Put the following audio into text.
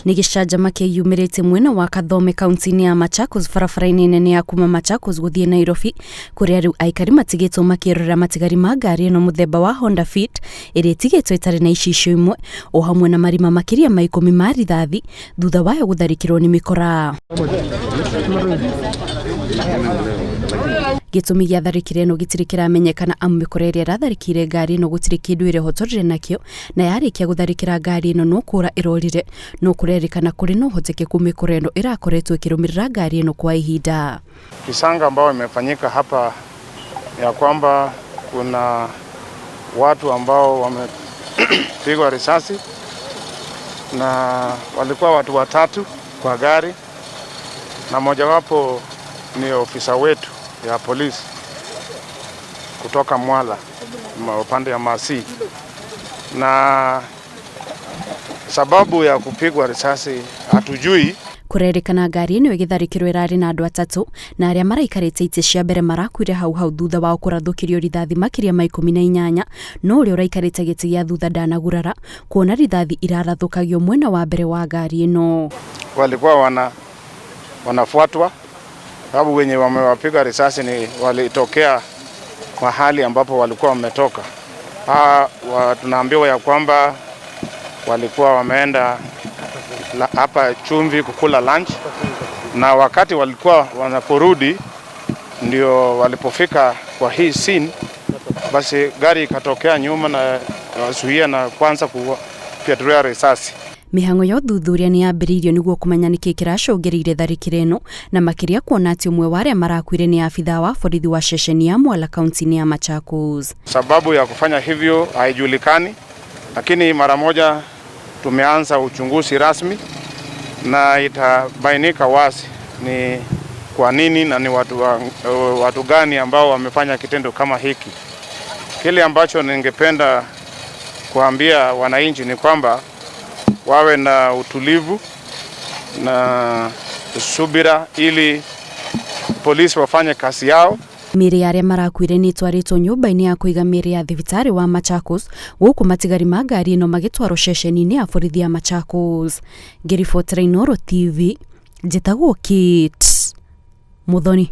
Nĩ gĩcanjama kĩyumĩrĩtie mwena wa Kathome kaunti-inĩ ya Machakos barabara-inĩ nene ya kuma Machakos gũthiĩ Nairobi, kũrĩa rĩu aikari matigĩtwo makĩrorera matigari ma ngari ĩno mũthemba wa Honda Fit ĩrĩa ĩtigĩtwo ĩtarĩ na icicio imwe o hamwe na marima makĩria ma 10 ma rithathi thutha wayo gũtharĩkĩrwo nĩ mĩkora. Gĩtũmi gĩa tharĩkĩra ĩno gĩtirĩ kĩramenyekana amu mĩkora ĩrĩa ĩratharĩkĩire ngari ĩno gũtirĩ kĩndũ ĩrehotorire nakĩo, na yarĩkia gũtharĩkĩra ngari ĩno no kũra ĩrorire, no kũrerĩkana kũrĩ na ũhotekeku mĩkora ĩno ĩrakoretwo ĩkĩrũmĩrĩra ngari ĩno kwa ihinda. Kisanga ambayo imefanyika hapa ya kwamba kuna watu ambao wamepigwa risasi na walikuwa watu watatu kwa gari, na mojawapo ni ofisa wetu ya polisi kutoka Mwala upande ya Masi, na sababu ya kupigwa risasi hatujui. Kũrerĩkana ngari ĩno ĩgĩtharĩkĩrwo ĩrarĩ na andũ atatũ, na arĩa maraikarĩte itĩ cia mbere marakuire hau hau thutha wao kũrathũkĩrio rithathi makĩria ma 18, no ũrĩa ũraikarĩte gĩtĩ gĩa thutha ndanagurara kuona rithathi irarathũkagio mwena wa mbere wa ngari ĩno. Walikuwa wanafuatwa sababu wenye wamewapiga risasi ni walitokea mahali ambapo walikuwa wametoka. Tunaambiwa ya kwamba walikuwa wameenda hapa Chumvi kukula lunch, na wakati walikuwa wanaporudi ndio walipofika kwa hii scene, basi gari ikatokea nyuma na wazuia na kwanza kufyatulia risasi. Mĩhang'o ya ũthuthuria nĩ yambĩrĩirio nĩguo kũmenya nĩkĩ kĩracũngĩrĩirie tharĩkĩro ĩno, na makĩria kuona atĩ ũmwe wa arĩa marakuire nĩ abithaa wa borithi wa ceceni ya Mwala kaunti-inĩ ya Machakos. Sababu ya kufanya hivyo haijulikani, lakini mara moja tumeanza uchunguzi rasmi na itabainika wazi ni kwa nini na ni watu gani ambao wamefanya kitendo kama hiki. Kile ambacho ningependa kuambia wananchi ni kwamba wawe na utulivu na subira ili polisi wafanye kazi yao. Mĩĩrĩ ya arĩa marakuire nĩ ĩtwarĩtwo nyũmba-inĩ ya kũiga mĩĩrĩ ya thibitarĩ wa Machakos, gũkũ matigari ma ngari ĩno magĩtwarwo ceceni-inĩ ya borithi ya Machakos. Ngĩribotera Inooro TV, njĩtagwo Kate Muthoni.